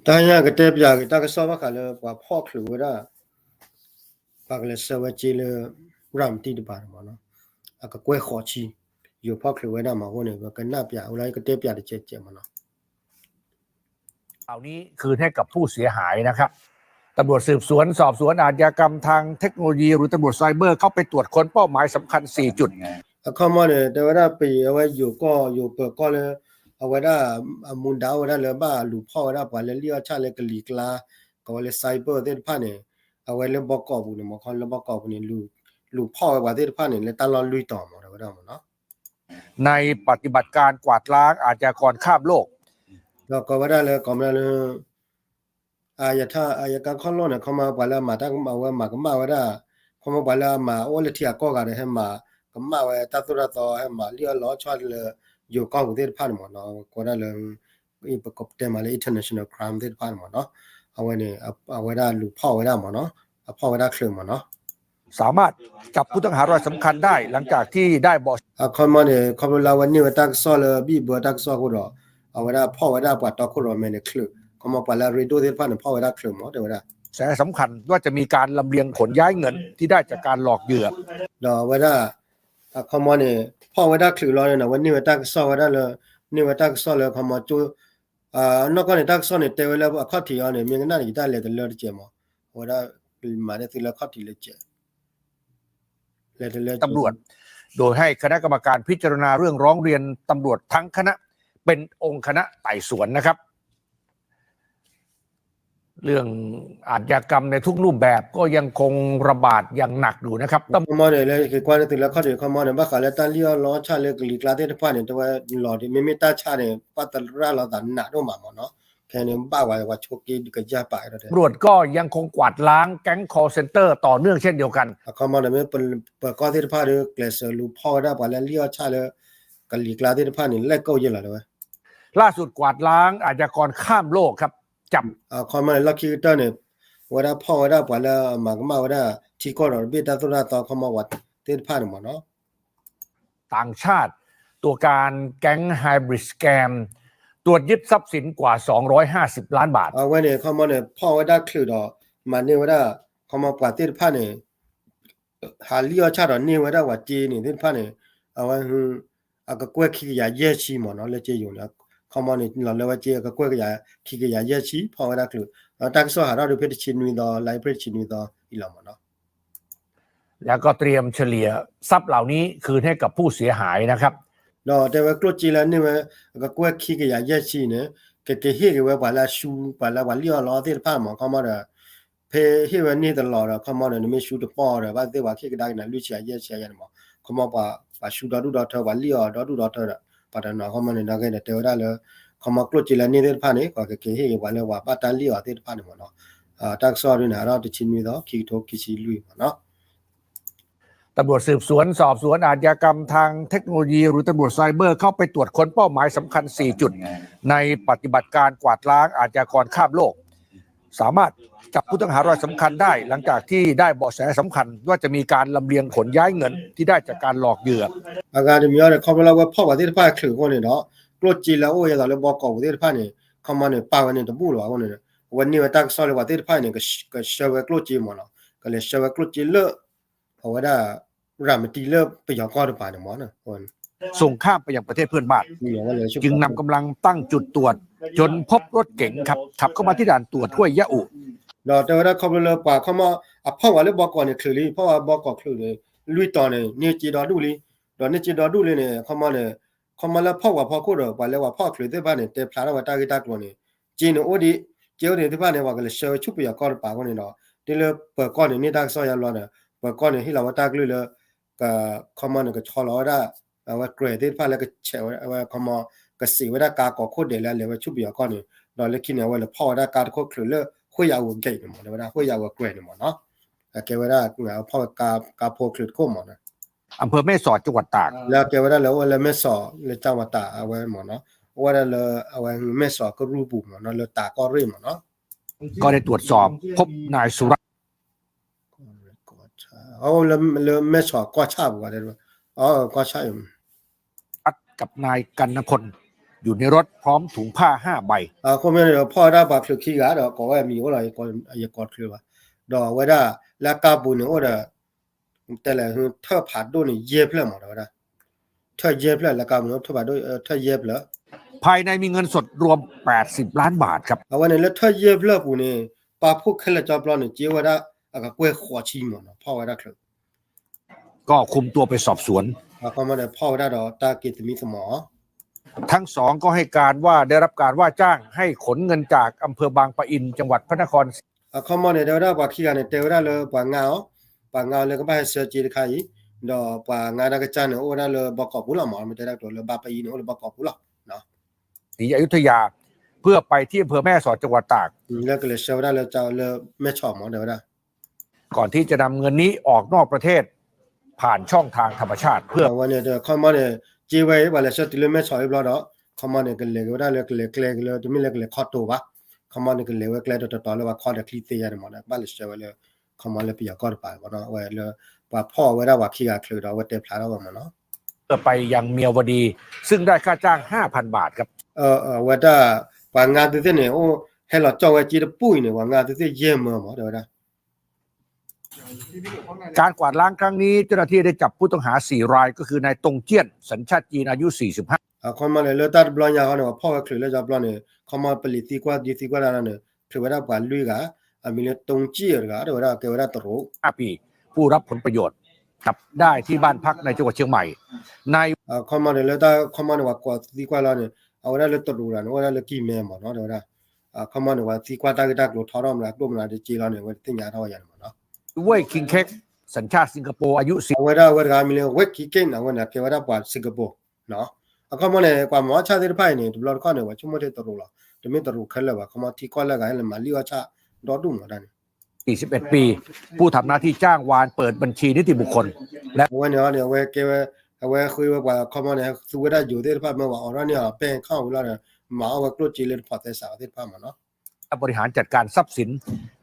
တၢ်ညါကတဲပၠးက့ၤတၢ်ကစီၣ်ဘၣ်ဃးလၢပှၤဖီၣ်ချုးဝဲဒၣ် ပှၤကလဲၤဆှၢဝဲက့ၤလၢ ရၤမတံတပၤန့ၣ်မ့ၢ်နီၤ, အကကွဲၢ်ဃိးဆံ, ယိၤဖီၣ်ချုးဝဲဒၣ်မ့ၢ်အဃိန့ၣ် ပကနၣ်ပၠးဝဲလၢကတဲပၠးတကဲးကဲးမ့ၢ်နီၤ เหล่านี้คืนให้กับผู้เสียหายนะครับ ตำรวจสืบสวนสอบสวนอาชญากรรมทางเทคโนโลยีหรือตำรวจไซเบอร์เข้าไปตรวจค้นเป้าหมายสำคัญสี่จุด အခီမီန့ၣ် တဲဝဲဒၣ်ပအဝဲယိၤကီၢ် ယိၤပၢၤကီၢ်လၢ အဝဲဒၣ် အမူဒါအိၣ်ဝဲဒၣ်လၢဘၣ်လူၤဖီၣ်ဝဲဒၣ်ပှၤလၢလံၣ်အီၣ်ဆၣ်လၢကလံၤကျါ ကိးဝဲလၢ cyber သ့ၣ်တဖၣ်န့ၣ် အဝဲလၢဘီကီးပူၤန့ၣ် မ့ၢ်ခီလၢဘီကီးပူၤန့ၣ် လူၤဖီၣ်ဝဲပှၤသ့ၣ်တဖၣ်န့ၣ် လၢတၢ်လီၢ်လွံၢ်တီၤမ့ၢ် တဲဝဲဒၣ်မ့ၢ်နီၤ ในปฏิบัติการกวาดล้างอาชญากรข้ามโลก ဒီးကိးဝဲဒၣ်လၢ ကိးဝဲဒၣ်လၢ အယထ အယကါခီၣ်လိၣ်န့ၣ် ခီမီပှၤလၢအမၤတၢ်ကမၣ်ဝဲမၤကမၣ်ဝဲဒၣ် ခီမီပှၤလၢအမၤအိၣ်လၢထံအကီၢ်ဂၤဒီး ဟဲမၤကမၣ်ဝဲတၢ်သိၣ်တၢ်သီ ဟဲမၤလံၣ်အီၣ်လီအီၣ်ဆၣ်လၢ ယိၤကီၢ်ပူၤသ့ၣ်တဖၣ်န့ၣ်မ့ၢ်နီၤ ကိးဒၣ်လၢ ပကတဲမးလၢ international crime သ့ၣ်တဖၣ်န့ၣ်မ့ၢ်နီၤ အဝဲန့ၣ် အဝဲဒၣ်လူၤဖီၣ်ဝဲဒၣ်မ့ၢ်နီၤ အဖီၣ်ဝဲဒၣ်ချုးမ့ၢ်နီၤ สามารถจับผู้ต้องหารายสำคัญได้หลังจากที่ได้เบาะแส အခီမီန့ၣ် ခီဖျိလၢအဝဲန့ၢ်ဝဲတၢ်ကစီၣ်လၢဘံၣ်ဘၢတၢ်ကစီၣ်အဃိဒီး အဝဲဒၣ်ဖီၣ်ဝဲဒၣ်ပှၤတီခိၣ်ရိၣ်မဲန့ၣ်ချုး ခီမီပှၤလၢအရ့ဒိၣ်သ့ၣ်တဖၣ်န့ၣ် ဖီၣ်ဝဲဒၣ်ချုးမ့ၢ်တဲဝဲဒၣ် แสสำคัญว่าจะมีการลำเลียงขนย้ายเงินที่ได้จากการหลอกเหยื่อ ဒီးအဝဲဒၣ် အခီမီန့ၣ် ဖီၣ်ဝဲဒၣ်ချုးလီၤန့ၣ် အဝဲန့ၢ်ဝဲတၢ်ကစီၣ်ဝဲဒၣ်လၢ န့ၢ်ဝဲတၢ်ကစီၣ်လၢခီမီကၠိ နီၢ်ကီၢ်န့ၣ် တၢ်ကစီၣ်န့ၣ်တဲဝဲလၢအခီၣ်ထံးအီၤန့ၣ် မ့ၢ်ကနၣ်န့ၣ် ယတၢ်လဲၤတလၢတကဲးမး အဝဲဒၣ်မၤန့ၢ်သုလၢအခီၣ်ထံးလၢကဲး လဲၤတလၢ ตำรวจ โดยให้คณะกรรมการพิจารณาเรื่องร้องเรียนตำรวจทั้งคณะเป็นองค์คณะไต่สวนนะครับ เรื่องอาชญากรรมในทุกรูปแบบก็ยังคงระบาดอย่างหนักอยู่นะครับ ခီမီန့ၣ် လၢက့ၤကွၢ်န့ၢ်သုလၢအခီၣ်ထံးခီမီန့ၣ် ဘၣ်ဃးလၢတၢ်လံၣ်အီၣ်လီအီၣ်ဆၣ်လၢကလံၤကျါသ့ၣ်တဖၣ်န့ၣ် တဲဝဲလီၤဒ် မ့မ့ၢ်တၢ်ဆါန့ၣ် ပှၤတရၣ်လီၤသးနးဒိၣ်မးမ့ၢ်နီၤ ခဲန့ၣ် ဘၣ်ဝဲပှၤဆိးက့ကယၢ်ပာ် ตำรวจก็ยังคงกวาดล้างแก๊ง call center ต่อเนื่องเช่นเดียวกัน အခီမီန့ၣ် မ့ၢ်ပၢၤကီၢ်သ့ၣ်တဖၣ်ဒီး ကျဲးစၢးလူၤဖီၣ်ဝဲဒၣ်ပှၤလၢလံၣ်အီၣ်ဆၣ်လၢ ကလံၤကျါသ့ၣ်တဖၣ်န့ၣ် လဲၣ်ကိၣ်ယဲၢ်လီၤတဲဝဲ ล่าสุดกวาดล้างอาชญากรข้ามโลกครับ จับ အခီမီန့ၣ် လီၢ်ခံကတၢၢ်န့ၣ် ဝဲဒၣ်ဖီၣ်ဝဲဒၣ်ပှၤလၢအမၤကမၣ်ဝဲဒၣ် ထံကီၢ်ဒီးတဘ့ၣ်တၢ်သိၣ်တၢ်သီခီမီပှၤသ့ၣ်တဖၣ်န့ၣ်မ့ၢ်နီၤ ต่างชาติ ตัวการแก๊ง hybrid scam ตรวจยึดทรัพย์สินกว่า สองร้อยห้าสิบล้านบาท အဝဲန့ၣ် ခီမီန့ၣ် ဖီၣ်ဝဲဒၣ်ချုးဒီး မၤန့ၢ်ဝဲဒၣ် ခီမီပှၤသ့ၣ်တဖၣ်န့ၣ် ဟးလံၣ်အီၣ်ဆၣ်ဒီးန့ၢ်ဝဲဒၣ်ပှၤစ့န့ၣ်သ့ၣ်တဖၣ်န့ၣ် အဝဲ အကကွဲၢ်ခံကယၤယဲၢ်ဆံမ့ၢ်နီၤ လၢစ့ယိၤန့ၣ် ခီမီန့ၣ် လီၤလၢဝဲစ့အကကွဲၢ်ကယၤ ခံကယၤယဲၢ်ဆံ ဖီၣ်ဝဲဒၣ်ချုး ဒီးတၢ်ကစီၣ်ဟးထီၣ်ဒုးဖဲတဆံနွံသီ လါအ့ဖြ့ၣ်တဆံနွံသီအံၤလီၤမ့ၢ်နီၤ แล้วก็เตรียมเฉลี่ยทรัพย์เหล่านี้คืนให้กับผู้เสียหายนะครับ ဒီးတဲဝဲကျိၣ်စ့လၢန့ၢ်ဝဲ အကကွဲၢ်ခံကယၤယဲၢ်ဆံန့ၣ် ကကဟ့ၣ်က့ၤဝဲပှၤလၢအဆူ ပှၤလၢပှၤလံၣ်အီၣ်လီအီၣ်သ့ၣ်တဖၣ်မ့ၢ် ခီမီဒီး ဖဲဟ့ၣ်ဝဲန့ၢ်တလီၤဒီး ခီမီဒီး နမ့ၢ်ဆူတပီၢ်ဒီး ဘၣ်သ့ၣ်ပှၤခံကဒါက့ၤနၤလွံၢ်ဆံယဲၢ်ဆံယဲၢ်န့ၣ်မ့ၢ် ခီမီပှၤ ပှၤဆူဒီဒူၣ်ဒီထၢပှၤလံၣ်အီၣ်ဒီဒူၣ်ဒီထၢဒီး ပှၤတနီၤခီမီန့ၣ် ဒီးကဲဒီးတဲဝဲဒၣ်လၢ ခီမီကျိၣ်စ့လၢန့ၢ်သ့ၣ်တဖၣ်န့ၣ် ပှၤကက့ၤဟ့ၣ်က့ၤပှၤလၢပှၤဘၣ်တၢ်လံၣ်အီၣ်သ့ၣ်တဖၣ်န့ၣ်မ့ၢ်နီၤ တၢ်ကစီၣ်ဒ်န့ၣ် ဟးထီၣ်တဆံနွံသီ ခံကထိခံဆံလွံၢ်မ့ၢ်နီၤ ตำรวจสืบสวนสอบสวนอาชญากรรมทางเทคโนโลยีหรือตำรวจไซเบอร์เข้าไปตรวจค้นเป้าหมายสำคัญสี่จุดในปฏิบัติการกวาดล้างอาชญากรข้ามโลก สามารถจับผู้ต้องหารายสำคัญได้หลังจากที่ได้เบาะแสสำคัญว่าจะมีการลำเลียงขนย้ายเงินที่ได้จากการหลอกเหยื่อ အဂၤတမံၤအံၤန့ၣ် ခီဖျိလၢအဝဲဖီၣ်ပှၤသ့ၣ်တဖၣ်ချုးအဃိန့ၣ်ဒီး ကျိၣ်စ့လၢအအိၣ်ယဲသိးလၢဘီကီးပူၤသ့ၣ်တဖၣ်န့ၣ် ခီမီန့ၣ် ပာ်ဝဲန့ၣ်တဘူၣ်လၢၤဘၣ်အဃိန့ၣ် အဝဲန့ၢ်ဝဲတၢ်ကစီၣ်လၢပှၤသ့ၣ်တဖၣ်အံၤန့ၣ် ကဆှၢဝဲကျိၣ်စ့မ့ၢ်နီၤ ကလဲၤဆှၢဝဲကျိၣ်စ့လၢ အဝဲဒၣ် ရၤမတံလၢပယီၤကီၢ်တပၤန့ၣ်မ့ၢ်နီၤ ส่งข้ามไปยังประเทศเพื่อนบ้าน จึงนำกำลังตั้งจุดตรวจจนพบรถเก๋งครับ ขับเข้ามาที่ด่านตรวจห้วยยะอุ ဒီးတဲဝဲဒၣ်ခီဖျိလၢပှၤခီမီ အဖီၣ်ဝဲလၢဘီကီးန့ၣ်ချုးလံ ဖီၣ်ဝဲဘီကီးချုးန့ၣ် လွံၢ်တီၤန့ၣ် န့ၢ်စ့ဒီဒူၣ်လံ ဒီးန့ၢ်စ့ဒီဒူၣ်လံန့ၣ် ခီမီန့ၣ် ခီမီလၢဖီၣ်ဝဲဖီခိၣ်ဒီး ပှၤလၢပှၤဖီၣ်ချုးသ့ၣ်တဖၣ်န့ၣ် တဲဖျါထီၣ်ဝဲတၢ်ဂ့ၢ်တၢ်ကျိၤန့ၣ် စ့န့ၣ်အိၣ်ဒံး စ့အိၣ်ဒံးသ့ၣ်တဖၣ်န့ၣ် ပှၤကလဲၤဆှၢဝဲဆူပယီၤကီၢ်တပၤအဃိန့ၣ်ဒီး ဒ်လၢပၢၤကီၢ်န့ၣ်န့ၢ်တၢ်ကစီၣ်ယါလီၤဒီး ပၢၤကီၢ်န့ၣ်ဟ့ၣ်လီၤဝဲတၢ်ကလုၢ်လၢ ခီမီန့ၣ် ကဆီလီၤဝဲဒၣ် အဝဲကြဲးသ့ၣ်တဖၣ်လၢကဆဲးဝဲ အဝဲခီမီ ကစံးဝဲဒၣ်ကါကိးခိၣ်ဒဲးလၢအလဲၤဝဲဆူပယီၤကီၢ်န့ၣ် ဒီးလၢခံန့ၣ် အဝဲလဲၤဖီၣ်ဝဲဒၣ်ကါတခိၣ်ချုးလၢ ห้วยยะอุ gate န့ၣ်မ့ၢ် တဲဝဲဒၣ် ห้วยยะอุ အကြဲးန့ၣ်မ့ၢ်နီၤ အကဲဝဲဒၣ် ဖီၣ်ဝဲကါဖိချုးတခိၣ်မ့ၢ်နီၤ อำเภอแม่สอด จังหวัดตาก လၢအကဲဝဲဒၣ်လၢအိၣ်ဝဲလၢမဲၢ်စီး လၢကၠၢ်ဝးတး အဝဲမ့ၢ်နီၤ အိၣ်ဝဲဒၣ်လၢအဝဲမဲၢ်စီးကရူၢ်ပူၤမ့ၢ်နီၤ လၢတးကီၢ်ရ့ၣ်မ့ၢ်နီၤ ก็ได้ตรวจสอบพบนายสุรัตน์ အိၣ်လၢမဲၢ်စီးကီၢ်ဆၣ်ပူၤ ကီၢ်ဆၣ် รัตน์กับนายกันนพล อยู่ในรถพร้อมถุงผ้าห้าใบ အဃိမ့ၢ်န့ၣ်ဒီး ဖီၣ်ဝဲဒၣ်ပှၤချုးခံဂၤဒီး ကိးဝဲအမံၤအိၣ်လီၤ ယကိးတချုးဘၣ်, ဒီးအဝဲဒၣ်လၢအကါပူၤန့ၣ်အိၣ်ဒီး တဲလဲၣ် ထၢၣ်ဖးဒိၣ်န့ၣ် ယဲၢ်ဖျၢၣ်မး တဲဝဲဒၣ်, ထၢၣ်ယဲၢ်ဖျၢၣ် လၢကါပူၤန့ၣ် ထၢၣ်ဖးဒိၣ် ထၢၣ်ယဲၢ်ဖျၢၣ် ภายในมีเงินสดรวมแปดสิบล้านบาทครับ အဝဲန့ၣ်လၢထၢၣ်ယဲၢ်ဖျၢၣ်ပူၤန့ၣ် ပာ်ဖှိၣ်ခဲလၢာ်ကၠီပျီန့ၣ် က့ဝဲဒၣ်အကကွဲၢ်ဃိးဆံမးနီၤ ဖီၣ်ဝဲဒၣ်ချုး ก็คุมตัวไปสอบสวน အခီမီန့ၣ် ဖီၣ်ဝဲဒၣ်ဒီးတၢ်က့ၤသမံသမိး ทั้งสองก็ให้การว่าได้รับการว่าจ้างให้ขนเงินจากอำเภอบางปะอินจังหวัดพระนครศรี အခီမီန့ၣ် တဲဝဲဒၣ်ပှၤခံဂၤန့ၣ် တဲဝဲဒၣ်လၢပှၤငါအီၤ, ပှၤငါအီၤလၢကဘၣ်ဟဲဆှၢက့တခါအံၤ, ဒီးပှၤငါတၢ်ကစၢ်န့ၣ် အိၣ်ဝဲဒၣ်လၢဘီကီးပူၤလီၤမး မ့ၢ်တဲဒၣ်ကတိၤလၢဘၣ်ပအံၤန့ၣ် အိၣ်လၢဘီကီးပူၤလီၤ ศรีอยุธยา เพื่อไปที่อำเภอแม่สอดจังหวัดตาก လၢကလဲၤဆှၢဝဲဒၣ်လၢကၠီလၢမဲၢ်ဆီးမး တဲဝဲဒၣ် ก่อนที่จะนำเงินนี้ออกนอกประเทศ ผ่านช่องทางธรรมชาติ เพื่อ ဝဲန့ၣ်ဒီး ခီမီန့ၣ် က့ဝဲအံၤ ပှၤလဲၤဆှၢတုၤလၢမဲၢ်ဆီးအံၤဘျီဒီး ခီမီန့ၣ် ကလဲၤက့ၤဝဲဒၣ်လၢကလဲၤကျဲက့ၤလၢ တမ့ၢ်လၢကလဲၤခီတိၤဘၣ်, ခီမီန့ၣ် ကလဲၤဝဲကျဲတတီၤတီၤလၢပှၤခီဒီးချံသ့ယါန့ၣ်မး ဘၣ်လဲၤဆှၢဝဲလၢ ခီမီလၢပယီၤကီၢ်တပၤမးနီၤ ဝဲလၢ ပှၤဖီၣ်ဝဲဒၣ်ပှၤခံဂၤချုးဒီး အဝဲတဲဖျါထီၣ်ဝဲမးနီၤ เพื่อไปยังเมียวดี ซึ่งได้ค่าจ้างห้าพันบาทครับ အဝဲဒၣ် ပှၤငါသုသ့ၣ်န့ၣ် အိၣ်ဟဲလီၤကၠီၣ်ဝဲက့တပူၤအံၤန့ၣ် ပှၤငါသုသ့ၣ်ယဲၢ်မၢမး တဲဝဲဒၣ် การกวาดล้างครั้งนี้เจ้าหน้าที่ได้จับผู้ต้องหาสี่รายก็คือนายตงเจี้ยนสัญชาติจีนอายุสี่สิบห้า အခီမီန့ၣ် လၢတၢ်တဘျီညါဃီန့ၣ် ပှၤဖီၣ်ဝဲချုးလၢကၠီပျီန့ၣ် ခီမီပလံးသံကွၢ်ဒုးသံကွၢ်တၢ်န့ၣ် ချုးဝဲဒၣ်ပှၤလွံၢ်ဂၤ အမံၤလၢ တုံးကံၣ် တဂၤ တဲဝဲဒၣ်ကဲဝဲဒၣ်တရူး ห้าปี ผู้รับผลประโยชน์ จับได้ที่บ้านพักในจังหวัดเชียงใหม่ นาย အခီမီန့ၣ် လၢတၢ်ခီမီန့ၣ် ပှၤကိးသံကွၢ်လီၤန့ၣ် အဝဲဒၣ်လၢတရူးတဂၤန့ၣ် အိၣ်ဝဲဒၣ်လၢကံၢ်မဲမးနီၤ တဲဝဲဒၣ် အခီမီန့ၣ် ပှၤသံကွၢ်တၢ်ဂ့ၢ်တၢ်ကျိၤထီထီၣ်မး အကျိၣ်မနုၤတက့လီၤန့ၣ် အဝဲသ့ၣ်ညါထီၣ်ဝဲယါန့ၣ်မးနီၤ เว่ย คิงเคก สัญชาติสิงคโปร์ อายุสี่ အဝဲဒၣ်အဝဲတဂၤမံၤလၢ เว่ย คิงเคก န့ၣ် အဝဲန့ၣ် ကဲဝဲဒၣ်ပှၤ Singapore အခီမီန့ၣ် ပှၤမၤအီၣ်ဆၣ်သ့ၣ်တဖၣ်အံၤန့ၣ် တဘျီတခီၣ်န့ၣ် ပှၤဆိကမိၣ်ထဲတရူးလီၤ တမ့ၢ်တရူးခဲလၢာ်ဘၣ် ခီမီထံကီၢ်လၢအဂၤဟဲလၢမၤလံၣ်အီၣ်ဆၣ်ဒီဒူၣ်မးဒၣ်န့ၣ် สี่สิบเอ็ดปี ผู้ทำหน้าที่จ้างวานเปิดบัญชีนิติบุคคล และ အဝဲန့ၣ်အီၤန့ၣ် အဝဲကဲဝဲ အဝဲဃ့ဝဲပှၤခီမီန့ၣ် သူဝဲဒၣ်ယိၤသ့ၣ်တဖၣ်မ့ၢ်ဝဲ အိးထီၣ်န့ၢ်အီၤ bank account ဝံၤလီၤဒီး မၤအီၣ်ဝဲကျိၣ်စ့လၢတဖိးသဲစးသ့ၣ်တဖၣ်မးနီၤ และบริหารจัดการทรัพย์สิน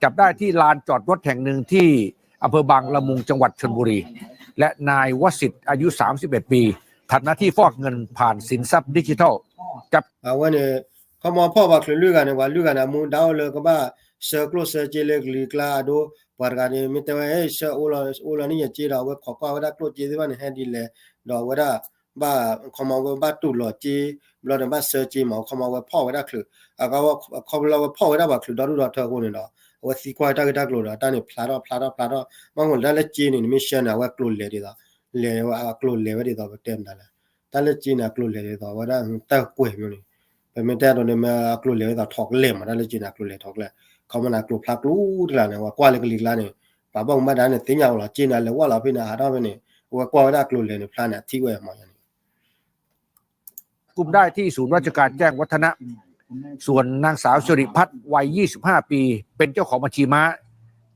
จับได้ที่ลานจอดรถแห่งหนึ่งที่อำเภอบางละมุงจังหวัดชลบุรี และนายวสิทธิ์อายุสามสิบเอ็ดปี ทำหน้าที่ฟอกเงินผ่านสินทรัพย์ดิจิทัล จับ အဝဲန့ၣ် ခီမီဖီၣ်ပှၤချုးလွံၢ်ဂၤန့ၣ် ပှၤလွံၢ်ဂၤန့ၣ် အမူဒါအိၣ်လၢကဘၣ်ဆှၢကျိၣ်ဆှၢစ့လၢကလံၤကျါအဒိ ပှၤတဂၤန့ၣ် မ့ၢ်တဲဝဲ ဆှၢအိၣ်လီၤ အိၣ်လီၤန့ၢ်ယစ့ဒီး အဝဲခိးကွၢ်ဝဲဒၣ်ကျိၣ်စ့သ့ၣ်တဖၣ်န့ၣ် ဟဲဒ်လဲၣ် ဒီးအဝဲဒၣ် ဘၣ် ခီမီဝဲဘၣ်တူၢ်လိာ်စ့ ဘျီဒီးဘၣ်ဆှၢစ့မး ခီမီဝဲဖီၣ်ဝဲဒၣ်ချုး အခီဖျိလၢဝဲဖီၣ်ဝဲဒၣ်ပှၤချုးဒီဒူၣ်ဒီထၢအဃိန့ၣ်ဒီး အဝဲသံကွၢ်တၢ်ဂ့ၢ်တၢ်ကျိၤဒီး တၢ်န့ၣ်ဖျါထီၣ်ဖျါထီၣ်ဖျါထီၣ် ဘၣ်မနုၤလဲၣ် တၢ်လၢစ့န့ၣ် နမ့ၢ်ဆှၢန့ၣ် အဝဲကျိၤလဲၤဒ်သိး လဲၤဝဲအကျိၤလဲၤဝဲဒ်သိး ပတဲမနုၤလဲၣ် တၢ်လၢစ့န့ၣ် အကျိၤလဲၤဒ်သိး အဝဲဒၣ်တၢ်ကွဲၤမ့ၢ်န့ၣ် ပမ့ၢ်တဲအဒိန့ၣ် မ့ၢ်အကျိၤလဲၤဒ်သိးထီၣ်ကလဲာ်မး တၢ်လၢစ့န့ၣ် အကျိၤလဲၤထီၣ်ကလဲာ် ခီမီန့ၣ် အကျိၤဖျါကျူတလၢ်န့ၣ် ပှၤကွၢ်လၢကလံၤကျါန့ၣ် ပှၤဘၣ်မူဘၣ်ဒါန့ၣ် သ့ၣ်ညါဝဲလီၤ စ့န့ၣ် အလဲၤဝဲလီၤဖဲန့ၣ် အဟးထီၣ်ဖဲန့ၣ် အဝဲကွၢ်ဝဲဒၣ်အကျိၤလဲၤန့ၣ်ဖျါန့ၣ် အထံၣ်ဝဲမးန့ၣ် จับกุมได้ที่ศูนย์ราชการแจ้งวัฒนะ ส่วนนางสาวสิริพัฒน์วัยยี่สิบห้าปี เป็นเจ้าของบัญชีม้า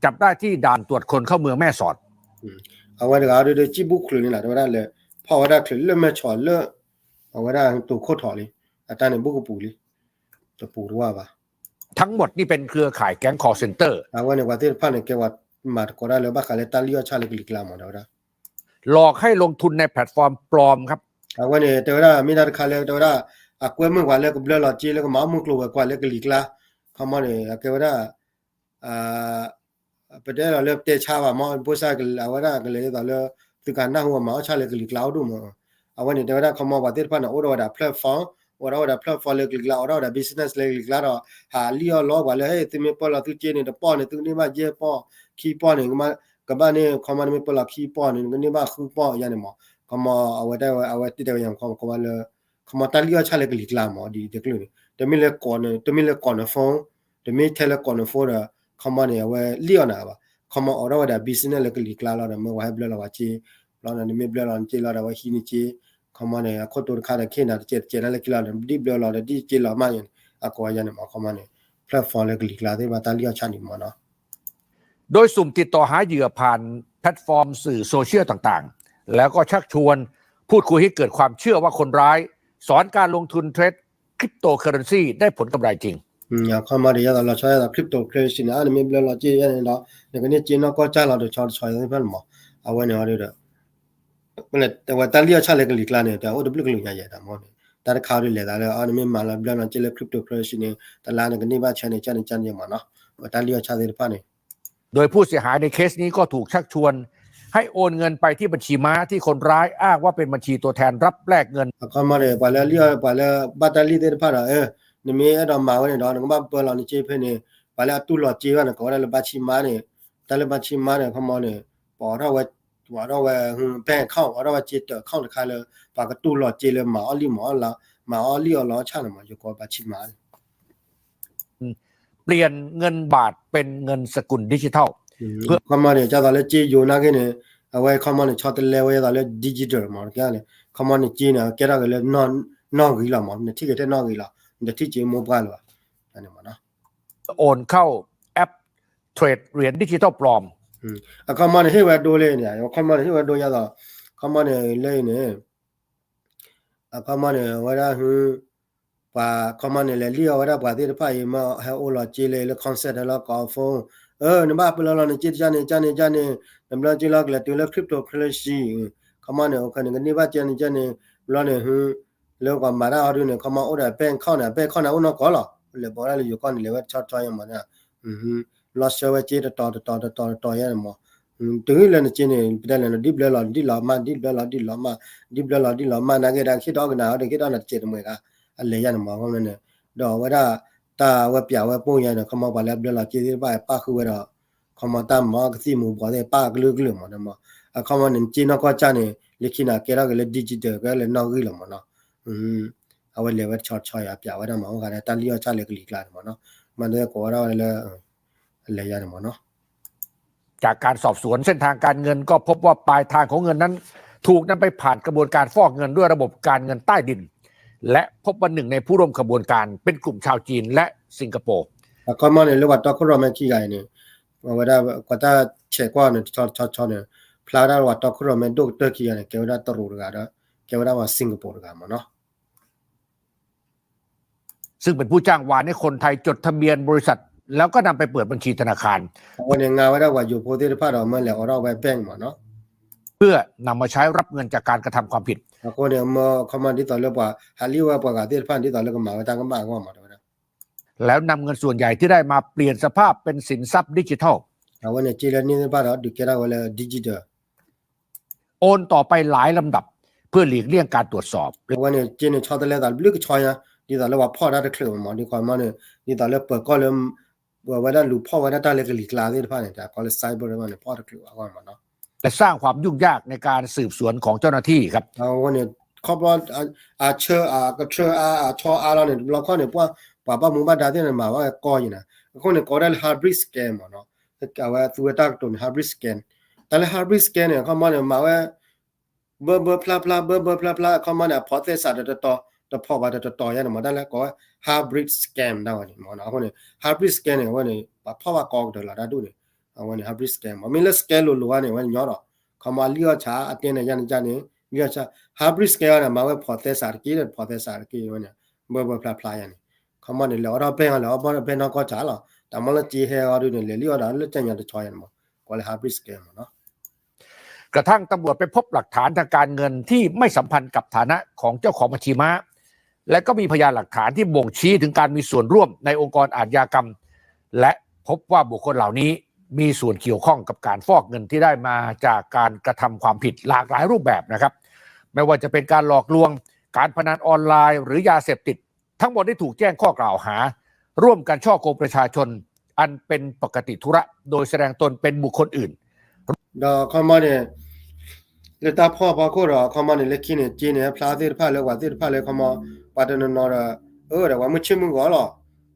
จับได้ที่ด่านตรวจคนเข้าเมืองแม่สอด အဝဲတဂၤဒီး စံၣ်ဘူၣ်ချုးန့ၣ်လီၤ တဲဝဲဒၣ်လၢ ဖီၣ်ဝဲဒၣ်ချုးလၢမဲၢ်ဆီးလၢ အဝဲဒၣ်တိၤခိၣ်ထီးလံ အတၢ်န့ၣ်ဘူၣ်ကပူၤလံ တပူၤတဝၢ်ဘၣ် ทั้งหมดนี่เป็นเครือข่ายแก๊ง call center အဝဲန့ၣ် ပှၤသ့ၣ်တဖၣ်န့ၣ် ကဲပှၤမၤသကိးတၢ်လၢဘၣ်ဃးလၢတၢ်လံၣ်အီၣ်ဆၣ်လၢကလံၤကျါမး တဲဝဲဒၣ် หลอกให้ลงทุนในแพลตฟอร์มปลอมครับ အဝဲန့ၣ် တဲဝဲဒၣ် မ့ၢ်တၢ်တခါလၢ တဲဝဲဒၣ် အကွဲမုာ်ပှၤလၢကဘျၢလီၤစ့လၢကမၤအီၣ်မုၢ်ကျိၤဝဲၤကွာ်လၢကလံၤကျါ ခီမီန့ၣ် အကဲဝဲဒၣ် ပတဲလီၤလၢပတဲဆါဘၣ်မး ဖိစၢ်အဝဲဒၣ်ကလဲၤဒ်သိးလၢ သုကနၢ်ဟူအမၤအီၣ်ဆၣ်လၢကလံၤကျါအိၣ်ဒိၣ်မး အဝဲန့ၣ် တဲဝဲဒၣ် ခီမီပှၤသ့ၣ်တဖၣ်န့ၣ် အိၣ်ဒီးဝဲဒၣ် platform အိၣ်ဒီးဝဲဒၣ် platform လၢကလံၤကျါ အိၣ်ဒီးဝဲဒၣ် business လၢကလံၤကျါဒီး ဟးလံၣ်အီၣ်လီပှၤလၢ ဟဲ သုမ့ၢ်ပၢလီၤသုစ့န့ၣ် တပီၢ်န့ၣ် သုကန့ၢ်ဘၣ်ယဲၢ်ပီၢ် ခံပီၢ်န့ၣ် ကဘၣ်န့ၢ် ခီမီ နမ့ၢ်ပၢလီၤခံပီၢ်န့ၣ် နကန့ၢ်ဘၣ်ဃုပီၢ်ယါန့ၣ်မး ခီမီ အဝဲတဲဝဲ အဝဲတဲတဲဝဲယါ ခီမီ ခီမီလၢ ခီမီတၢ်လံၣ်အီၣ်ဆၣ်လၢကလံၤကျါမး ဒ်တကလုာ်န့ၣ် တမ့ၢ်လၢ တမ့ၢ်လၢကိးန phone တမ့ၢ်ထဲလၢကိးန phone ဒီး ခီမီန့ၣ် အဝဲလံၣ်အီၣ်နၤဘၣ် ခီမီအိၣ်ဒီးဝဲဒၣ် business လၢကလံၤကျါလီၤဒီး မ့ၢ်ဝဲဟဲဘျၢလီၤဝဲစ့ ဘျီဒီး နမ့ၢ်ဘျၢလီၤနစ့လီၤဒီး အဝဲဟံးန့ၢ်စ့ ခီမီန့ၣ် အခိၣ်တိတခါဒီး ခဲနၤတကဲးတကဲးတၢ်လၢခံလီၤ ဒ်ဘျၢလီၤဒီး ဒ်စ့လီၤမးယါန့ၣ် အကိးယါန့ၣ်မး ခီမီန့ၣ် platform လၢကလံၤကျါသ့ၣ်တဖၣ်တၢ်လံၣ်အီၣ်ဆၣ်န့ၣ်မးနီၤ โดยสุ่มติดต่อหาเหยื่อผ่านแพลตฟอร์มสื่อโซเชียลต่างๆ แล้วก็ชักชวนพูดคุยให้เกิดความเชื่อว่าคนร้ายสอนการลงทุนเทรดคริปโตเคอเรนซีได้ผลกำไรจริง အခီမီဒီး ယသးလီၤဆီ ယသး cryptocurrency န့ၣ် အါန့ၣ်မ့ၢ်ဘျၢလီၤစ့ယါန့ၣ်ဒီး နကန့ၢ်စ့နီၢ်ကီၢ်ကၢ်လီၤတဆီတဆီသ့ၣ်တဖၣ်န့ၣ်မး အဝဲန့ၣ်ဒီး အဝဲတၢ်လံၣ်အီၣ်ဆၣ်လၢကလံၤကျါန့ၣ် တအိၣ်တဘျုးကလုာ်ညါယဲတၢ်မးန့ၣ် တၢ်တခါဒုးလဲၤသးလၢ အီ နမ့ၢ်မၤလီၤဘျၢလီၤစ့လၢ cryptocurrency န့ၣ် တလါန့ၣ်ကန့ၢ်ဘၣ်ဆဲန့ၣ် ကန့ၣ်ကန့ၣ်မ့ၢ်နီၤ, ပတၢ်လံၣ်အီၣ်ဆၣ်သ့ၣ်တဖၣ်န့ၣ် โดยผู้เสียหายในเคสนี้ก็ถูกชักชวนให้โอนเงินไปที่บัญชีม้าที่คนร้ายอ้างว่าเป็นบัญชีตัวแทนรับแลกเงิน အခီမီန့ၣ် ပှၤလၢလံၣ်အီၣ် ပှၤလၢဘၣ်တၢ်လံၣ်သ့ၣ်တဖၣ်ဒီး အၢ နမ့ၢ်အဲၣ်ဒိးမၤဝဲန့ၣ်ဒီး နကဘၣ်ပၢလီၤနစ့ဖဲန့ၣ် ပှၤလၢအတူၢ်လိာ်စ့ဘၣ်န့ၣ် ကိးဝဲဒၣ်လၢဘါဆံမါန့ၣ်, တၢ်လၢဘါဆံမါန့ၣ် အခီမီန့ၣ် ပအိးထီၣ်ဝဲ ပအိးထီၣ်ဝဲ bank account အိးထီၣ်ဝဲစ့တၢး account တခါလၢ ပှၤကတူၢ်လိာ်စ့လၢမၤအီၣ်လံၣ်မၤအီၣ်လီ မၤအီၣ်လံၣ်အီၣ်လီအီၣ်ဆၣ်န့ၣ်မး ယကိးဘါဆံမါန့ၣ် เปลี่ยนเงินบาทเป็นเงินสกุลดิจิทัล เพื่อ အခီမီန့ၣ် ကၢ်သိးလၢစ့ယိၤနာ်က့န့ၣ် အဝဲအခီမီန့ၣ် ဆီတလဲဝဲဒၣ်လၢ digital မး တကဲန့ၣ် အခီမီန့ၣ် စ့န့ၣ် ကဲထီၣ်က့ၤလၢ နီၣ်ဂံၢ်လီၤမး နထံၣ်က့ၤထဲနီၣ်ဂံၢ်လီၤ နတထံၣ်စ့မိၢ်ပှၢ်လၢၤဘၣ် န့ၣ်မးနီၤ โอนเข้าแอปเทรดเหรียญดิจิทัลปลอม အခီမီန့ၣ် ဟ့ၣ်ဝဲဒိလၢန့ၣ် အခီမီန့ၣ် ဟ့ၣ်ဝဲဒိယါသိး အခီမီန့ၣ် လၢအံၤန့ၣ် အခီမီန့ၣ် အဝဲဒၣ် ပှၤအခီမီန့ၣ် လဲၤလံၣ်အီၣ်ဝဲဒၣ်ပှၤသ့ၣ်တဖၣ်အံၤ မ့ၢ်ဟဲအိၣ်လီၤစ့လၢ လၢ concept လၢကီး phone အၢ နဘၣ်ပၢလီၤလီၤနစ့တကၢ်န့ၣ် ကၢ်န့ၣ် ကၢ်န့ၣ် နဘျီစ့လီၤကလဲၤတုၤလၢ cryptocurrency အခီမီန့ၣ် အခီန့ၣ် ကန့ၢ်ဘၣ်ကၢ်န့ၣ် ကၢ်န့ၣ် ဘျီန့ၣ် လၢပှၤမၤတၢ်အီၤဒုန့ၣ် အခီမီအိၣ်ဒီး bank account န့ၣ် bank account န့ၣ် အိၣ်နီၢ်ကီၢ်လီၤ လဲၤဘီဒၣ်လၢယိၤကီၢ်န့ၣ် လဲၤဝဲတဆီဆီယဲမး လီၤဆှၢဝဲစ့တတီၤတတီၤတတီၤတတီၤယဲန့ၣ်မး တုၤလၢနစ့န့ၣ် ပတဲလဲၣ် ဒ်ဘျၢလီၤဒ်လီၤမး ဒ်ဘျၢလီၤဒ်လီၤမး ဒ်ဘျၢလီၤဒ်လီၤမး နာ်က့ဒၣ် ဟ့ၣ်ဒီးကနၣ်အီၤဒီး ဟ့ၣ်ဒီးနၤတစဲးတမှဲၤဂၤ အလဲၤယါန့ၣ်မး အခီမီန့ၣ် ဒီးအဝဲဒၣ် တၢ်ဝဲပျးဝဲပိာ်ယါန့ၣ် အခီမီပှၤလၢအဘျၢလီၤစ့သ့ၣ်တဖၣ် ပၣ်ဃုာ်ဝဲဒီး အခီမီတၢ်မၤအီၣ်ကသံၣ်မူၤဘှီးသ့ၣ် ပၣ်ကလုာ်ကလုာ်မးန့ၣ်မး အခီမီန့ၣ် စ့နီၢ်ကီၢ်စၢ်န့ၣ် လၢခံန့ၣ် ကဲထီၣ်က့ၤလၢ digital ကဲလၢနီၣ်ဂံၢ်လီၤမးနီၤ အဝဲလဲၤဝဲတဆီဆီယါ ပျးဝဲဒၣ်မၤအိၣ်ဂၤဒီး တၢ်လံၣ်အီၣ်ဆၣ်လၢကလံၤကျါန့ၣ်မးနီၤ မၤန့ၢ်ကိးဝဲဒၣ်ဝဲလၢ အလဲၤယါန့ၣ်မးနီၤ จากการสอบสวนเส้นทางการเงินก็พบว่าปลายทางของเงินนั้น ถูกนำไปผ่านกระบวนการฟอกเงินด้วยระบบการเงินใต้ดิน และพบว่าหนึ่งในผู้ร่วมขบวนการเป็นกลุ่มชาวจีนและสิงคโปร์ အခီမီန့ၣ် လၢပှၤတီခိၣ်ရိၣ်မဲခံဂၤအံၤန့ၣ် အဝဲဒၣ် ကွၢ်တၢ်ဆဲးကွၢ်န့ၣ် တဆီဆီဆီန့ၣ် ဖျါဝဲဒၣ်ပှၤတီခိၣ်ရိၣ်မဲဒိၣ်ကတၢၢ်ခံဂၤန့ၣ် ကဲဝဲဒၣ်တရူးတဂၤဒီး ကဲဝဲဒၣ်ပှၤ Singapore တဂၤမးနီၤ ซึ่งเป็นผู้จ้างวานให้คนไทยจดทะเบียนบริษัท แล้วก็นำไปเปิดบัญชีธนาคาร အဝဲန့ၣ် ငါဝဲဒၣ်ပှၤယိၤဖိသ့ၣ်တဖၣ်ဒီး မၢလဲၤအိးထီၣ်ဝဲ bank မးနီၤ เพื่อนำมาใช้รับเงินจากการกระทำความผิด အဃိန့ၣ် မၢအခီမီဒ်သိးလၢပှၤ ဟးလံၣ်ဝဲပှၤဂၤသ့ၣ်တဖၣ် ဒ်သိးလၢကမၤဝဲတၢ်ကမၣ်အဂီၢ်မး တဲဝဲဒၣ် แล้วนำเงินส่วนใหญ่ที่ได้มาเปลี่ยนสภาพเป็นสินทรัพย์ดิจิทัล အဝဲန့ၣ် စ့လၢန့ၢ်သ့ၣ်တဖၣ်ဒီး ဒုးကဲထီၣ်ဝဲလၢ digital โอนต่อไปหลายลำดับ เพื่อหลีกเลี่ยงการตรวจสอบ အဝဲန့ၣ် စ့န့ၣ် ဆီတလဲသးဘျုးကဆီညါ ဒ်သိးလၢပှၤဖီၣ်တၢ်တချုးမး ဒ်ခီမီန့ၣ် ဒ်သိးလၢပၢၤကီၢ်လၢ ပဝဲဒၣ်လူၤဖီၣ်ဝဲဒၣ်တၢ်လၢကလံၤကျါသ့ၣ်တဖၣ်န့ၣ် တၢ်ကီလၢ cyber တဖၣ်န့ၣ် ဖီၣ်တချုးအဂီၢ်မးနီၤ และสร้างความยุ่งยากในการสืบสวนของเจ้าหน้าที่ครับ အဝဲန့ၣ် ခီဖျိ အဆၢအကထၢအါ အဆီအါလီၤန့ၣ် တဘျီခီၣ်န့ၣ် ပှၤ ပှၤဘၣ်မူဘၣ်ဒါသ့ၣ်န့ၣ် မၤဝဲကီယံၤနၤ အဃိန့ၣ် ကိးဝဲဒၣ်လၢ hybrid scam မးနီၤ အဝဲသူဝဲတၢ်ကတိၤန့ၣ် hybrid scam တၢ်လၢ hybrid scam န့ၣ် အခီမီန့ၣ် မၤဝဲ ဘၢဘၢဖျါဖျါ ဘၢဘၢဖျါဖျါ အခီမီန့ၣ် အဖိးသဲစးတတီၤတတီၤ တဖိးဘၣ်တတီၤတတီၤယါန့ၣ်မး တၢ်လၢကိးဝဲ hybrid scam ဒၣ်ဝဲန့ၣ်မးနီၤ အဃိန့ၣ် hybrid scam န့ၣ် အဝဲန့ၣ် ပှၤဖီၣ်ဘၣ်ကီကတၢၢ်လီၤတၢ်ဒူၣ်န့ၣ် အဝဲန့ၣ် hybrid scam မး မ့ၢ်လၢ scam လိၤလိၤဝဲန့ၣ် အဝဲန့ၣ်ညီဒီး ခီမီလံၣ်အီၣ်ဆၣ် အတဲန့ၣ် ယါန့ၣ်ယါန့ၣ် လံၣ်အီၣ်ဆၣ် hybrid scam န့ၣ် မၤဝဲဖိးသဲစးတက့ၢ် ဖိးသဲစးတက့ၢ်ဝဲန့ၣ် ဘၢဘၢဖျါဖျါယါန့ၣ် ခီမီန့ၣ် လဲၤအိးထီၣ် bank အီၤ လဲၤအိးထီၣ် bank နီၢ်ကီၢ်ဆၣ်လီၤ တၢ်မ့ၢ်လၢစ့ဟဲအီၤဒုန့ၣ် လဲၤလံၣ်အီၣ်ဒီးလၢကၠဲညါတဆီယါန့ၣ်မး ကိးလၢ hybrid scam မးနီၤ กระทั่งตำรวจไปพบหลักฐานทางการเงินที่ไม่สัมพันธ์กับฐานะของเจ้าของบัญชีม้า และก็มีพยานหลักฐานที่บ่งชี้ถึงการมีส่วนร่วมในองค์กรอาชญากรรม และพบว่าบุคคลเหล่านี้มีส่วนเกี่ยวข้องกับการฟอกเงินที่ได้มาจากการกระทำความผิดหลากหลายรูปแบบนะครับ ไม่ว่าจะเป็นการหลอกลวง การพนันออนไลน์ หรือยาเสพติด ทั้งหมดได้ถูกแจ้งข้อกล่าวหา ร่วมกันฉ้อโกงประชาชน อันเป็นปกติธุระ โดยแสดงตนเป็นบุคคลอื่น ဒီးခီမီန့ၣ် လၢတၢ်ဖီၣ်ဖီခိၣ်ဒီး ခီမီန့ၣ် လၢခံန့ၣ် စ့န့ၣ် ဖျါသ့ၣ်တဖၣ်လၢပှၤသ့ၣ်တဖၣ်လၢခီမီ ပှၤတနီၤနီၤဒီး အၢ ဒီးပှၤမုၢ်ဆ့ၣ်မုၢ်ဂီၤလီၤ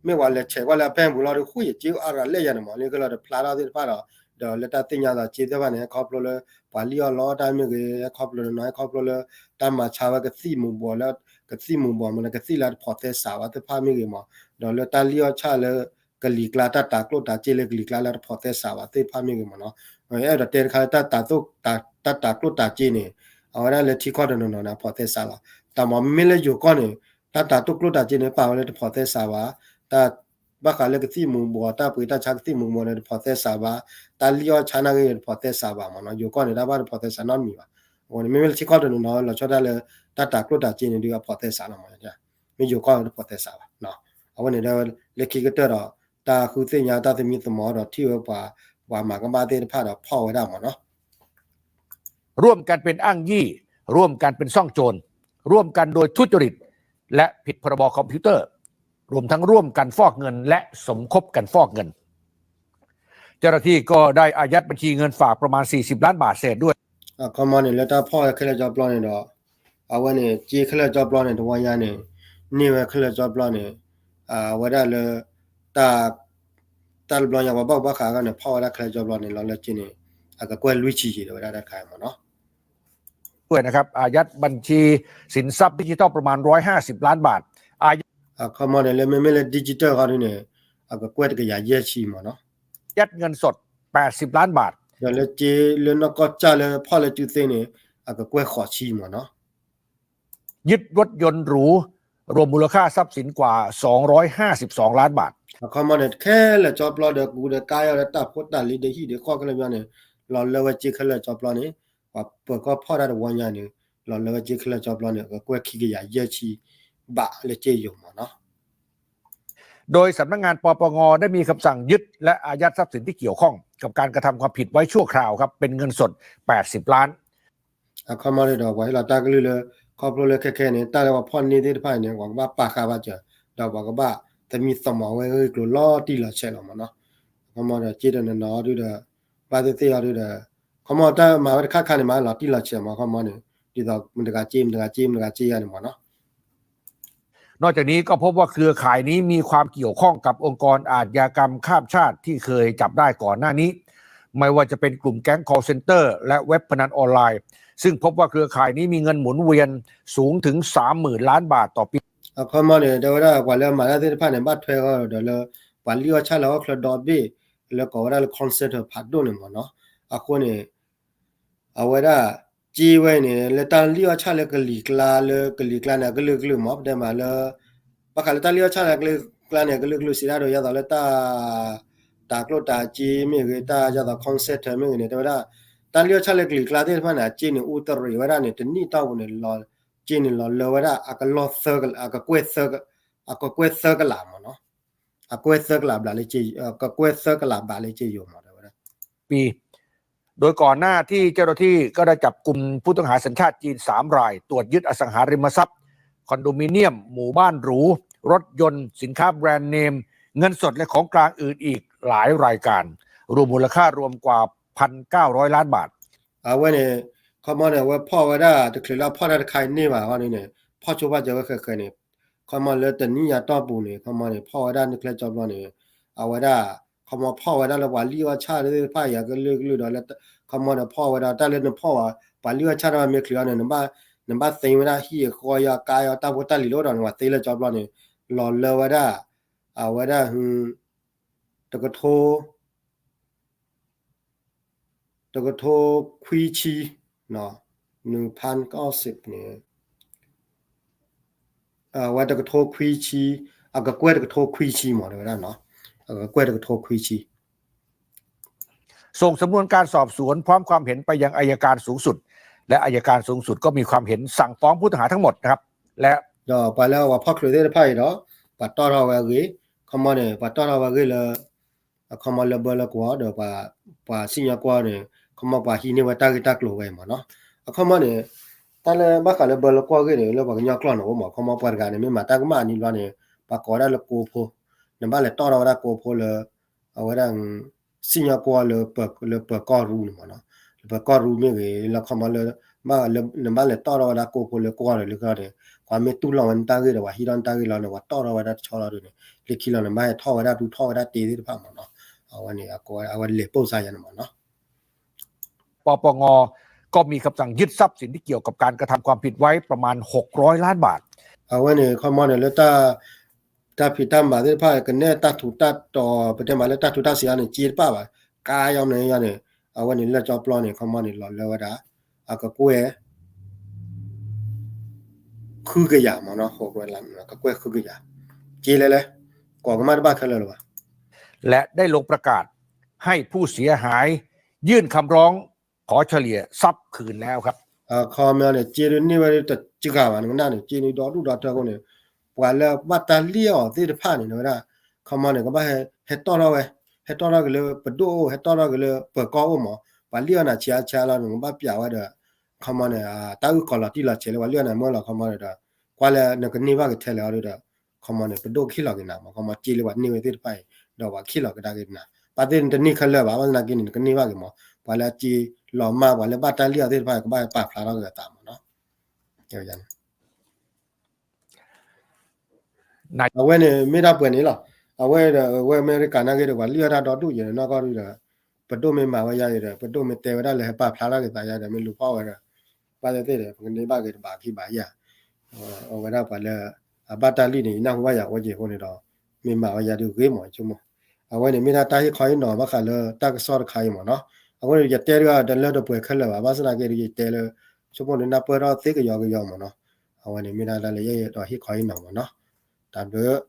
မ့ၢ်ပှၤလဲၤဆဲးကွၢ်လၢအ bank ပူၤလီၤဒီး ဃုယစ့အါရၤလဲၣ်ယါန့ၣ်မး လၢကလီၤတဖျါထီၣ်သ့ၣ်တဖၣ်ဒီး ဒီးလၢတၢ်သ့ၣ်ညါဒီးစ့သ့ၣ်တဖၣ်န့ၣ် ဟဲခီဖျိလၢ ပှၤလံၣ်အီၣ်လီတၢ်မ့ၢ်ဂ့ၤ ဟဲခီဖျိနီၤ ဟဲခီဖျိလၢ တၢ်မၤဆါဝဲကသံၣ်မူၤဘှီးလၢ ကသံၣ်မူၤဘှီးမ့ၢ်လၢကသံၣ်လၢတဖိးသဲစးဘၣ်သ့ၣ်တဖၣ်မ့ၢ်ဂ့ၤမး ဒီးလၢတၢ်လံၣ်အီၣ်ဆၣ်လၢ ကလံၤကျါ တၢ်တၤကျိၣ်တၤစ့လၢကလံၤကျါလၢတဖိးသဲစးဘၣ်သ့ၣ်တဖၣ်မ့ၢ်ဂ့ၤမးနီၤ အဲၣ်ဒိးတဲတခါလၢ တၢ်တၤကျိၣ်တၤစ့န့ၣ် အဝဲဒၣ်လၢထံကီၢ်တနီၤနီၤန့ၣ် အဖိးသဲစးလီၤ တၢ်မ့မ့ၢ်လၢယိၤကီၢ်န့ၣ် တၢ်တၤကျိၣ်တၤစ့န့ၣ် ပာ်ဝဲလၢတဖိးသဲစးဘၣ် တၢ် ဘၣ်ဃးလၢကသံၣ်မူၤဘှီး တၢ်ပှ့ၤတၢ်ဆါကသံၣ်မူၤဘှီးန့ၣ် တဖိးသဲစးဘၣ် တၢ်လံၣ်အီၣ်ဆၣ်နာ်ဂ့ၤန့ၣ် တဖိးသဲစးဘၣ်မးနီၤ ယိၤကီၢ်န့ၣ် တၢ်ဘၣ်တဖိးသဲစးနီတမံၤဘၣ် အဝဲန့ၣ် မ့မ့ၢ်လၢထံကီၢ်တနီၤနီၤ လီၤဆီဒၣ်တၢ်လၢ တၢ်တၤကျိၣ်တၤစ့န့ၣ်ဒုး အဖီၣ်သဲစးလီၤမး, မ့ၢ်ယိၤကီၢ်တဖီၣ်သဲစးဘၣ်. အဝဲန့ၣ်ဒီး လၢခံကတၢၢ်ဒီး တၢ်ဃုသ့ၣ်ညါတၢ်သမံသမိးဒီးထံၣ်ဝဲပှၤ ပှၤမၤကမၣ်သ့ၣ်တဖၣ်ဒီးဖီၣ်ဝဲဒၣ်မးနီၤ. ร่วมกันเป็นอ้างยี่ ร่วมกันเป็นซ่องโจร ร่วมกันโดยทุจริต และผิดพรบคอมพิวเตอร์ รวมทั้งร่วมกันฟอกเงินและสมคบกันฟอกเงิน เจ้าหน้าที่ก็ได้อายัดบัญชีเงินฝากประมาณสี่สิบล้านบาทเศษด้วย အခီမီန့ၣ် လၢတၢ်ဖီၣ်ဝဲခဲလၢာ်ကၠီပျီန့ၣ်ဒီး အဝဲန့ၣ် က့ခဲလၢာ်ကၠီပျီန့ၣ် တဝီညါန့ၣ် န့ၢ်ဝဲခဲလၢာ်ကၠီပျီန့ၣ် အဝဲဒၣ်လၢ တၢ် တၢ်တဘျီညါပှၤဘၣ်ဘၣ်ဃးဂၤန့ၣ် ဖီၣ်ဝဲဒၣ်ခဲလၢာ်ကၠီပျီန့ၣ် လီၤလၢက့န့ၣ် အကကွဲၢ်လွံၢ်ဆံယံၤဒီးဝဲဒၣ်တၢ်တခါမးနီၤ ด้วยนะครับ อายัดบัญชีสินทรัพย์ดิจิทัลประมาณร้อยห้าสิบล้านบาท อายัด အခီမီန့ၣ် လၢမ့မ့ၢ်လၢ digital ဃီဒုန့ၣ် အကကွဲၢ်တကယၤယဲၢ်ဆံမးနီၤ ยัดเงินสดแปดสิบล้านบาท ဒီးလၢက့ လၢနီၢ်ကီၢ်စၢ်လၢဖီၣ်လၢစုသ့န့ၣ် အကကွဲၢ်ဃိးဆံမးနီၤ ยึดรถยนต์หรู รวมมูลค่าทรัพย์สินกว่าสองร้อยห้าสิบสองล้านบาท အခီမီန့ၣ် ခဲလၢာ်ကၠီပျီဒီးကူဒီးကါယီဒီးတၢ်ဖိတၢ်လံၤဒီးဟံၣ်ဒီးဃီခဲလၢာ်ကၠီန့ၣ် လီၤလၢဝဲက့ခဲလၢာ်ကၠီပျီန့ၣ် ပှၤပၢၤကီၢ်ဖီၣ်တၢ်တဝီညါန့ၣ် လီၤလၢဝဲက့ခဲလၢာ်ကၠီပျီန့ၣ် အကကွဲၢ်ခံကယၤယဲၢ်ဆံဘးလၢက့ယိၤမးနီၤ โดยสำนักงาน ปปง ได้มีคำสั่งยึดและอายัดทรัพย์สินที่เกี่ยวข้องกับการกระทำความผิดไว้ชั่วคราวครับ เป็นเงินสดแปดสิบล้าน အခီမီန့ၣ်ဒီး ပှၤဟ့ၣ်လီၤတၢ်ကလုၢ်လၢ ခီဖျိလၢခဲခဲန့ၣ် တၢ်လၢပှၤဖီၣ်န့ၢ်သ့ၣ်တဖၣ်န့ၣ် ပှၤကဘၣ်ပာ်ဃာ်ဘၣ်စၢၤ ဒီးပှၤကဘၣ်သမံသမိးဝဲဂ့ၢ်ကျိၤလီၤတံၢ်လီၤဆဲးလီၤမးနီၤ အခီမီဒီး က့တနီၤနီၤဒုဒီး ဘၣ်သ့ၣ်သ့ၣ်အီၤဒုဒီး ခီမီတၢ်မၤဝဲတခါခါန့ၣ် မၤလီၤတံၢ်လီၤဆဲးမး အခီမီန့ၣ် ဒ်သိးမတဂၤက့ မတဂၤက့ မတဂၤက့ယါန့ၣ်မးနီၤ นอกจากนี้ก็พบว่าเครือข่ายนี้มีความเกี่ยวข้องกับองค์กรอาชญากรรมข้ามชาติที่เคยจับได้ก่อนหน้านี้ ไม่ว่าจะเป็นกลุ่มแก๊ง call center และเว็บพนันออนไลน์ ซึ่งพบว่าเครือข่ายนี้มีเงินหมุนเวียนสูงถึงสามหมื่นล้านบาทต่อปี အခီမီန့ၣ် တဲဝဲဒၣ် ပှၤလၢမၤတၢ်သ့ၣ်တဖၣ်န့ၣ် ဘၣ်ထွဲအီၤဒီးလၢ ပှၤလံၣ်အီၣ်ဆၣ်လၢဟီၣ်ချၢဒီဘ့ၣ် လၢကိးဝဲဒၣ်လၢ call center ဖးဒိၣ်န့ၣ်မးနီၤ အဃိန့ၣ် အဝဲဒၣ် က့ဝဲန့ၣ် လၢတၢ်လံၣ်အီၣ်ဆၣ်လၢကလံၤကျါ လၢကလံၤကျါန့ၣ် အကလုာ်ကလုာ်မး ပတဲမးလၢ ဘၣ်ဃးလၢတၢ်လံၣ်အီၣ်ဆၣ်လၢကလံၤကျါန့ၣ် အကလုာ်ကလုာ်စံးဒၣ်ဒီး ယသးလၢတၢ် တၤကျိၣ်တၤစ့မ့ၢ်ဂ့ၤ တၢ်ယသး call center မ့ၢ်ဂ့ၤန့ၣ် တဲဝဲဒၣ် တၢ်လံၣ်အီၣ်ဆၣ်လၢကလံၤကျါသ့ၣ်တဖၣ်န့ၣ် အက့န့ၣ် အူတရံးဝဲဒၣ်န့ၣ် တနံၣ်တီၢ်ပူၤန့ၣ် က့န့ၣ်လီၤလၢဝဲဒၣ် အကလီၢ်သၢ အကကွဲၢ်သၢ အကကွဲၢ်သၢကလးမးနီၤ အကွဲၢ်သၢကလးဘးလၢ အကကွဲၢ်သၢကလးဘးလၢက့ယိၤမး တဲဝဲဒၣ် ปี โดยก่อนหน้าที่เจ้าหน้าที่ก็ได้จับกุมผู้ต้องหาสัญชาติจีนสามราย ตรวจยึดอสังหาริมทรัพย์ คอนโดมิเนียม หมู่บ้านหรู รถยนต์ สินค้าแบรนด์เนม เงินสดและของกลางอื่นอีกหลายรายการ รวมมูลค่ารวมกว่าพันเก้าร้อยล้านบาท အဝဲန့ၣ် ခီမီန့ၣ် အဝဲဖီၣ်ဝဲဒၣ် တချုးလၢအဖီၣ်တၢ်တခါအံၤန့ၢ်ဘၣ်ဃီန့ၣ် ဖီၣ်ဆိဖီၣ်စၢၤဝဲဃဲးဃဲးန့ၣ် ခီမီလၢတနံၣ်ညါတီၢ်ပူၤန့ၣ် ခီမီန့ၣ် ဖီၣ်ဝဲဒၣ်န့ၣ် ကျဲကၠီဘျီန့ၣ် အဝဲဒၣ် ခီမီဖီၣ်ဝဲဒၣ်လၢပှၤလံၣ်အီၣ်ဆၣ်သ့ၣ်တဖၣ်အံၤ အကလုာ်ကလုာ်ဒီးလၢ ခီမီဒီးဖီၣ်ဝဲဒၣ်တၢ်လၢနဖီၣ်ဝဲ ပှၤလံၣ်အီၣ်ဆၣ်တဖၣ်မ့ၢ်ချုးအီၤန့ၣ် နဘၣ် နဘၣ်သ့ဝဲဒၣ်ဟံၣ်အဃီယီၤကါယီၤတၢ်ဖိတၢ်လံၤလီၤဒီး နဘၣ်သ့လၢကၠီဘျီန့ၣ် လီၤလၢဝဲဒၣ် အဝဲဒၣ် တကထိ တကထိခွံဆံ နုၤဖၢၣ်ကီၢ်စ့းန့ၣ် အဝဲတကထိခွံဆံ အကကွဲၢ်တကထိခွံဆံမး တဲဝဲဒၣ်နီၤ အကကွဲၢ်တကထိခွံဆံ ส่งสำนวนการสอบสวนพร้อมความเห็นไปยังอัยการสูงสุด และอัยการสูงสุดก็มีความเห็นสั่งฟ้องผู้ต้องหาทั้งหมดนะครับ และ ဒီးပှၤလၢပှၤဖီၣ်ချုးသ့ၣ်တဖၣ်အံၤဒီး ပှၤတီၣ်ထီၣ်ဝဲအဂ့ၢ် ခီမီန့ၣ် ပှၤတီၣ်ထီၣ်ဝဲအဂ့ၢ်လၢ အခီမီလၢဘၢလၢကွီၢ်ဒီး ပှၤစံၣ်ညီၣ်ကွီၢ်န့ၣ် ခီမီပှၤဟံးန့ၢ်ဝဲတၢ်ဂ့ၢ်တၢ်ကျိၤဝဲအံၤမးနီၤ အခီမီန့ၣ် တၢ်လၢဘၣ်ဃးလၢဘၢလၢကွီၢ်ဂ့ၢ်န့ၣ် လၢပှၤကညီကျိာ်န့ၣ်အိၣ်မး ခီမီပှၤတဂၤန့ၣ် မ့ၢ်မၤတၢ်ကမၣ်အနံၤဘျီန့ၣ် ပှၤကိးဝဲဒၣ်လၢကိဖိ နဘၣ်လဲၤတီၣ်ထီၣ်ဝဲဒၣ်ကိဖိလၢ အဝဲဒၣ် စံၣ်ညီၣ်ကွီၢ်လၢပၢၤကီၢ်ရူန့ၣ်မးနီၤ လၢပၢၤကီၢ်ရူမ့ၢ်ဂ့ၤ လၢခီမီလၢ နဘၣ်လဲၤတီၣ်ထီၣ်ဝဲဒၣ်ကိဖိလၢကွီၢ်ဒီးလၢကီၢ်န့ၣ် ပှၤမ့ၢ်တူၢ်လိာ်ဝဲနတၢ်ဂ့ၢ်ဒီး ပှၤဟံးထီၣ်နတၢ်ဂ့ၢ်လီၤန့ၣ် ပှၤတီၣ်ထီၣ်ဝဲဒၣ်တဆီလီၤဒ်န့ၣ် လၢခံလီၤန့ၣ် ဘၣ်ဟဲထီၣ်ဝဲဒၣ်ဒူထီၣ်ဝဲဒၣ်တ့သ့ၣ်တဖၣ်မးနီၤ အဝဲန့ၣ် အဝဲလဲၤပိာ်စါယါန့ၣ်မးနီၤ ปปง ก็มีคำสั่งยึดทรัพย์สินที่เกี่ยวกับการกระทำความผิดไว้ประมาณหกร้อยล้านบาท အဝဲန့ၣ် ခီမီန့ၣ် လၢ တၢ်ဖံးတၢ်မၤသ့ၣ်တဖၣ် ကနဲၣ်တၢ်ထူးတၢ်တီၤ ပတဲမးလၢတၢ်ထူးတၢ်စံးအါန့ၣ် က့တပၣ်ဘၣ် ကါယီမနုၤယီန့ၣ် အဝဲန့ၣ်လၢကၠီပျီန့ၣ် ခီမီန့ၣ် လီၤလၢဝဲဒၣ် အကကွဲၢ် ဃုကယၤမးနီၤ ဟိးကွဲလၢ ကကွဲၢ်ဃုကယၤ က့လဲၣ်လဲၣ် ကိးကမၣ်တဘၣ်ခဲလၢာ်လၢၤဘၣ် และได้ลงประกาศให้ผู้เสียหายยื่นคำร้องขอเฉลี่ยทรัพย์คืนแล้วครับ ခီမီန့ၣ် စ့ဒုးန့ၢ်ဝဲဒုးတစှၤဘၣ် နကနၣ်န့ၣ် စ့န့ၣ်ဒီဒူၣ်ဒီထၢအဃိန့ၣ် ပှၤလၢဘၣ်တၢ်လံၣ်အီၤသ့ၣ်တဖၣ်န့ၣ် ဝဲဒၣ် ခီမီန့ၣ် ကဘၣ်ဟဲတီၣ်ထီၣ်ဝဲ ဟဲတီၣ်ထီၣ်က့ၤလၢပဒိၣ်အိၣ် ဟဲတီၣ်ထီၣ်က့ၤလၢပၢၤကီၢ်အိၣ်မး ပှၤလံၣ်အီၤနၤဆံးအါဆံးလီၤ နကဘၣ်ပျးဝဲဒီး ခီမီန့ၣ် တၢ်အုၣ်ကီၤလီၤတံၢ်လီၤဆဲးလၢပှၤလံၣ်အီၤနၤမၢလီၤ ခီမီန့ၣ်ဒီး ကွၢ်လၢနကန့ၢ်ဘၣ်ကထဲလဲၣ်အီၤဒီး ခီမီန့ၣ် ပဒိၣ်ကဟ့ၣ်လီၤက့ၤနၤမး ခီမီစ့လၢပှၤန့ၢ်ဝဲသ့ၣ်တဖၣ်အံၤ ဒီးပှၤကဟ့ၣ်လီၤကဒါက့ၤနၤ ပှၤသ့ၣ်နတန့ၢ်ခဲလၢာ်ဘၣ် ဘၣ်ဆၣ်သနာ်က့န့ၣ် နကန့ၢ်ဘၣ်က့ၤမး ပှၤလၢအစ့လီၤမၢ် ပှၤလၢဘၣ်တၢ်လံၣ်အီၤသ့ၣ်တဖၣ် ကဘၣ်ပာ်ဖျါထီၣ်က့ၤအသးမးနီၤ အဝဲန့ၣ်မ့ၢ်တၢ်ပှဲၤန့ၣ်လီၤ အဝဲဒီး အဝဲအမဲရကၤနာ်က့ဒီး ပှၤလံၣ်အီၤတၢ်ဒီဒူၣ်ယဲန့ၣ်နီၢ်ကီၢ်ဒုဒီး ပဒိၣ်မ့ၢ်မၤဝဲယါအံၤဒီး ပဒိၣ်မ့ၢ်တဲဝဲဒၣ်လၢဟဲပာ်ဖျါထီၣ်က့ၤသးယါဒီး မ့ၢ်လူၤဖီၣ်ဝဲဒီး ဘၣ်သ့ၣ်သ့ၣ်ဒီး ပကန့ၢ်ဘၣ်က့ၤတဘၣ်ခံဘၣ်ယါ အဝဲဒၣ်ပှၤလၢ အဘၣ်တၢ်လံၣ်န့ၣ် ယနၢ်ဟူဘၣ်ယၤဝဲက့ၤအဃိန့ၣ်ဒီး မ့ၢ်မၤဝဲယါဒုးဂ့ၤမး ယဆိကမိၣ် အဝဲန့ၣ်မ့ၢ်ဒၣ်တၢ်ဟ့ၣ်ခီဟ့ၣ်နီၤဘၣ်ဃးလၢတၢ်ကစီၣ်တခါအံၤမးနီၤ အဃိန့ၣ် ယတဲဒုးတလၢတပှဲၤခဲလၢာ်ဘၣ် ဘၣ်ဆၣ်သနာ်က့ဒီး ယတဲလၢ ဆိကမိၣ်ဒုးနၢ်ပၢၢ်ထီၣ်သ့ကယီကယီမးနီၤ အဝဲန့ၣ်မ့ၢ်ဒၣ်တၢ်လၢယအဲၣ်ဒိးဟ့ၣ်ခီဟ့ၣ်နီၤမးနီၤ တၢ်ဘျုး